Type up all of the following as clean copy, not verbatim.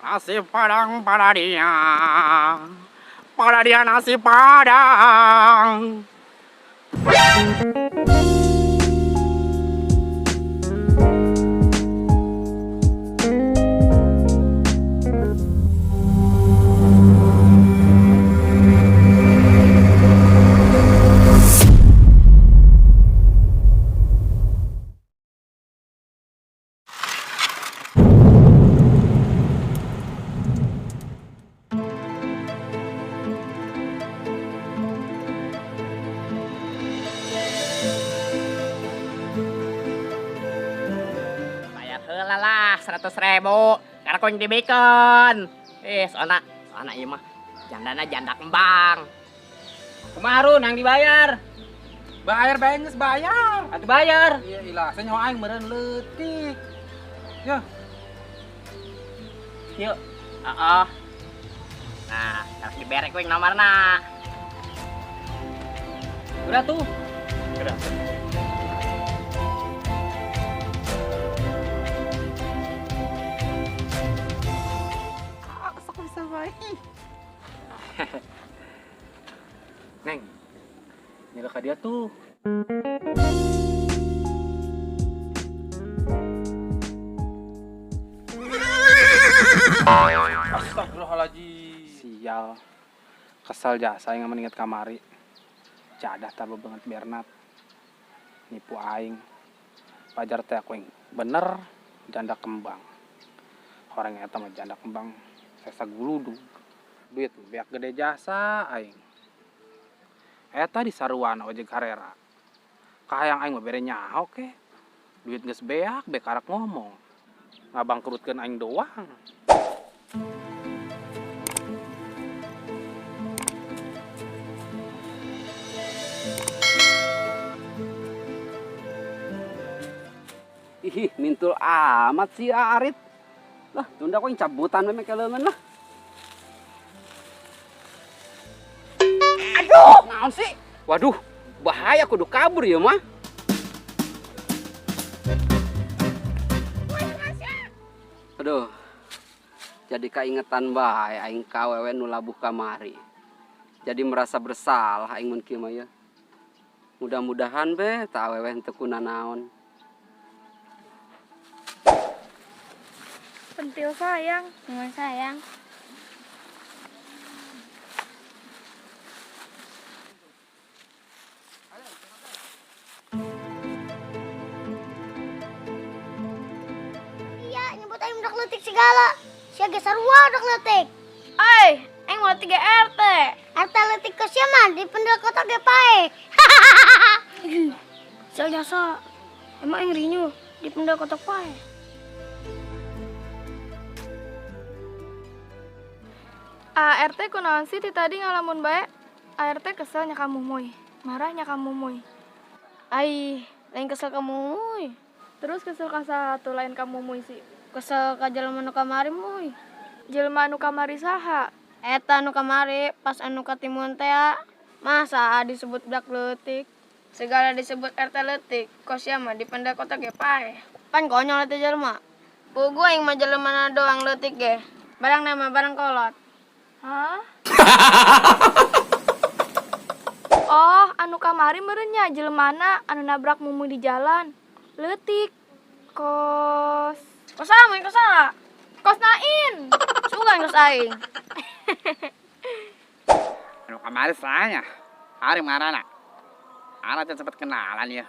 Nasi Padang pada dia. Pada dia nasi Padang. Bayar heula lah 100.000 karena kau yang dibikeun. Soalna soalna ieu mah jandana janda kembang. Kumaha Run, yang dibayar? Bayar bae geus bayar. Atuh bayar. Iya ilah, saya nyawa aing meureun leutik. Ya. Yuk. Heeh. Nah, harus dibere ku yang nomorna. Udah tuh. Udah. Ah, sok bisa bae. Neng. Ini ka dia tuh. Astagfirullahaladzim. Sial. Kesal jasa aing amun inget kamari. Jadah taba banget Bernard. Nipu aing. Pajar teh aku yang bener janda kembang. Orang eta mah janda kembang sesa guludug. Duit beak gede jasa aing. Eta di saruan ojek karera. Kahayang aing mah bere nyaho ke. Duit geus beak, beak karak ngomong. Ngabangkrutkeun aing doang. Ih, mintul amat sih Arit. Lah, tunda kok yang cabutan memang keleungeun lah. Aduh, naon sih? Waduh, bahaya kudu kabur ya mah. Aduh, jadi kaingetan bae aing ka awewe nu labuh kamari. Jadi merasa bersalah aing mun kieu mah ya. Mudah-mudahan be ta awewe henteu kunanaon. Pentil sayang, Nuhun sayang. Iya, nyebut aing budak leutik segala. Sia ge sarua budak leutik. Ai, aing mau 3 RT. RT leutik ke sia mah di pendel kota ge pae. Sia jasa. Emang aing rinyu di pendel kota pae. ART kunaon sih ti tadi ngalamun bae? ART keselnya kamu muy, marahnya kamu muy. Ai, lain kesel kamu muy. Terus kesel ka satu lain kamu muy sih. Kesel ka jelema nu kamari muy. Jelema nu kamari saha? Eta nu kamari pas anu katimuan teh. Masa disebut budak leutik? Segala disebut RT leutik, kos sia mah di pendel kota ge pae. Pan konyol eta jelema. Pugu aing mah jelema doang leutik ge. Barang nama barang kolot. Hah? Oh, anu kamari meureun nya jelemana anu nabrak mumu di jalan. Leutik. Kos. Kos aing, kos saha? Kos nain. Sugan kos aing. Anu kamari sahanya. Ari marana. Ana teh sempet kenalan ya.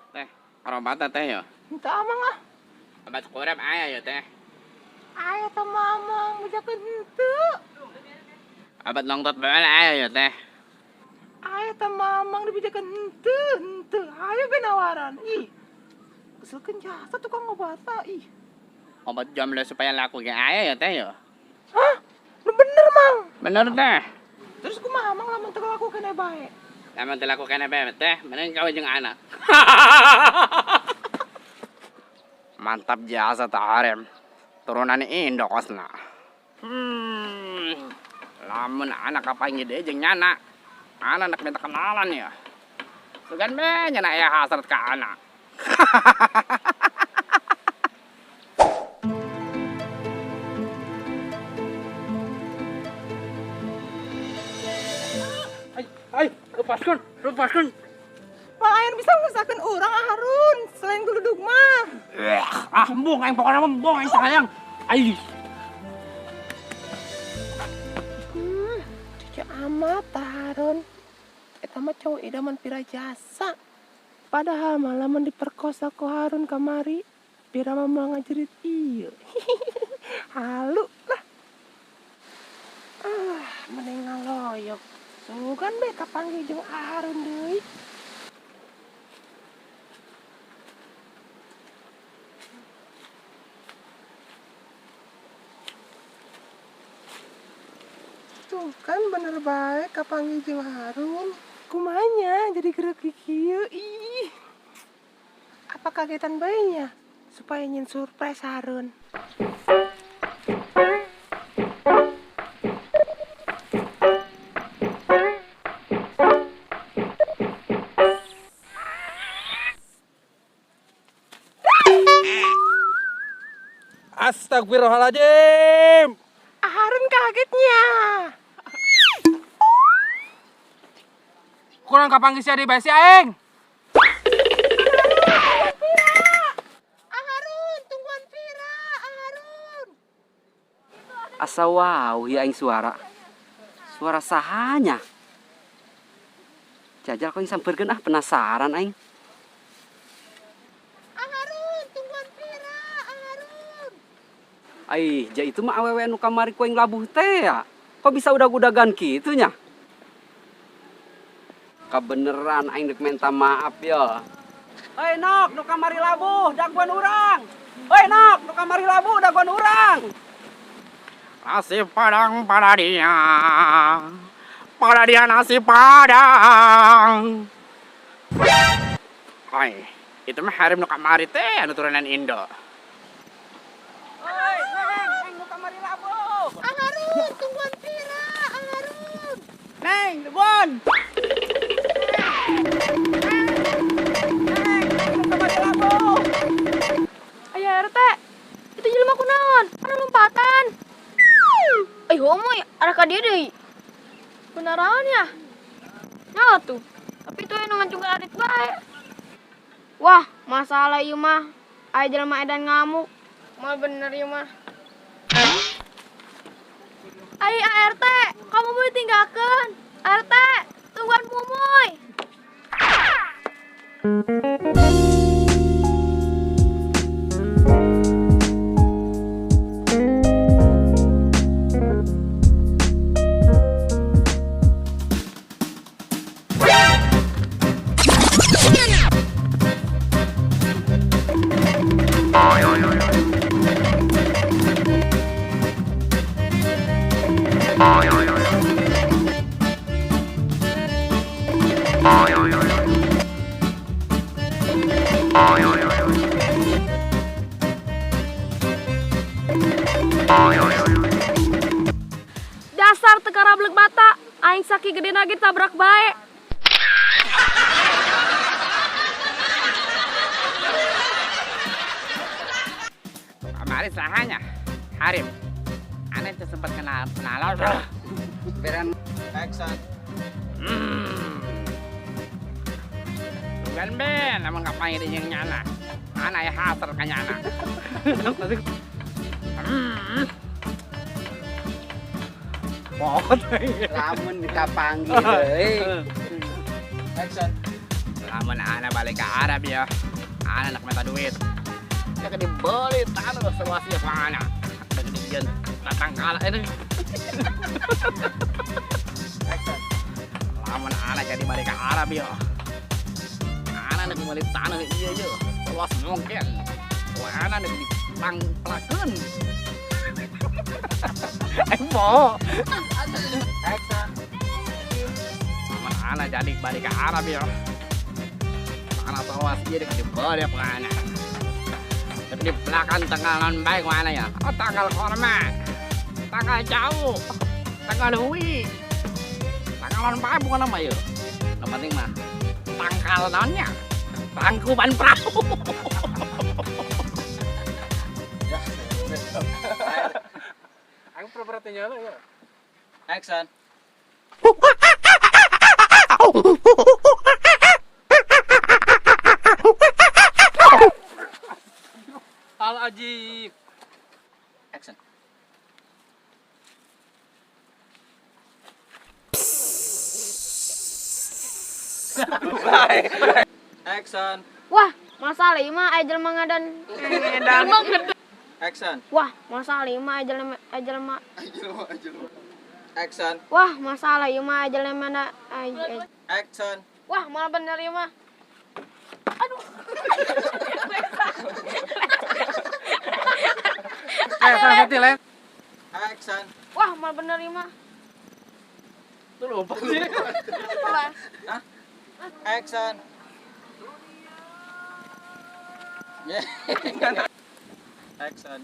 Teh, obat teh ya. Henteu amang ah. Obat kurep aya ya teh. Aya teh mamang bejakeun henteu. Obat nongtot bae aya ya teh. Aya teh mamang dibejakeun henteu, henteu. Aya be nawaran. Ih. Keselkeun jasa tukang obatna ih. Obat jomblo supaya laku ge aya ya teh ya. Hah? Nu bener mang. Bener teh. Terus kumaha mang lamun teu laku keneh bae? Lamun teu laku keneh bae teh, mending kawin jeung anak. Mantap jasa teh Arem. Turunan Indo kosna. Lamun anak kapanggih deui jeung nyana. Anak nak minta kenalan ya. Sugan be nyana aya hasrat ka anak. Lepaskan, lepaskan. Malayan bisa ngusakeun urang ah Harun, selain geludug mah. Ah, embung aing pokona mah embung aing sayang. Ai. Cucu amat tah Harun. Eta mah cowok idaman pira jasa. Padahal malah mun diperkosa ku Harun kamari, pira mah moal ngajerit ieu. Halu lah. Ah, mending ngaloyok. Sugan be kapanggih jeung Harun deui. Tuh kan bener bae kapanggih jeung Harun. Kumanya jadi gerak kieu ih. Apa kagetan bae nya supaya nyin surprise Harun. Astagfirullahaladzim. Harun kagetnya. Kurang kapanggih sia di bae si aing. Harun, tungguan Pira, Harun. Asa wow ya aing suara. Suara sahanya. Jajal kau yang samperkeun ah penasaran aing. Harun, tungguan Pira, Harun. Aih, ja itu mah awewe anu kamari ku aing labuh teh ya. Kok bisa udag-udagan kitu nya? Kebeneran aing dek minta maaf ya. Hei nok, nu kamari labuh daguan urang. Hei nok, nu kamari labuh daguan urang. Nasi padang pada dia. Pada dia nasi padang. Hai, itu mah harim nu kamari teh anu turunan Indo. Hei, neng, aing nu kamari labuh. Harun, tungguan Pira, Harun. Neng, daguan. Neng, aing nu kamari labuh. Aya RT, itu jelema kunaon? Anu lompatan. Eh, homoy, arah ka dieu deui. Kunaraon ya? Nyawa tuh. Tapi itu anu ngancungkeun arit bae. Wah, masalah ieu mah. Aya jelema edan ngamuk. Moal bener ieu mah. Ai ART, kamu mau ditinggalkeun. ART, tungguan Mumuy. Dasar tekara blek mata, aing saki gede nage tabrak bae. Kamari sahanya, Harim. Aneh tuh sempat kenal kenalan. Beran Action. Bukan ben, namun kapan ini yang nyana. Ana ya hasar ka nyana. Pokot. Lamun dikapanggih deui. Action. Lamun ana balik ke Arab ya. Ana nak minta duit. Ya ke dibeli tanah seluas ya ana. Ada ketinggian tatang kalah ini. Action. Lamun ana jadi balik ke Arab ya. Ana nak beli tanah iya iya seluas mungkin. Wah, ana nak dipang pelakeun. Embo. Action. Lamun ana jadi balik ke Arab ya. Ana seluas iya dek dibeli apa ana. Tapi di belakang tanggalan baik mana ya? Oh, tanggal korma, tanggal jauh, tanggal hui, tanggalan baik bukan nama ya. Yang penting mah tangkal naonnya, tangkuban perahu. Ya. Aku pura-pura tinggal ya. Action. Al ajib. Action. Action. Wah, masalah ieu mah aya jelema ngadan. Action. Wah, masalah ieu mah aya jelema aya jelema. Action. Wah, masalah ieu mah aya jelema na ay- Action. Wah, malah bener ieu mah. Eh, salah satu le. Action. Wah, malah bener ieu mah. Tuh lupa sih. Action. Action.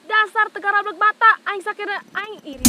Dasar tegarablek bata aing sakira aing iri.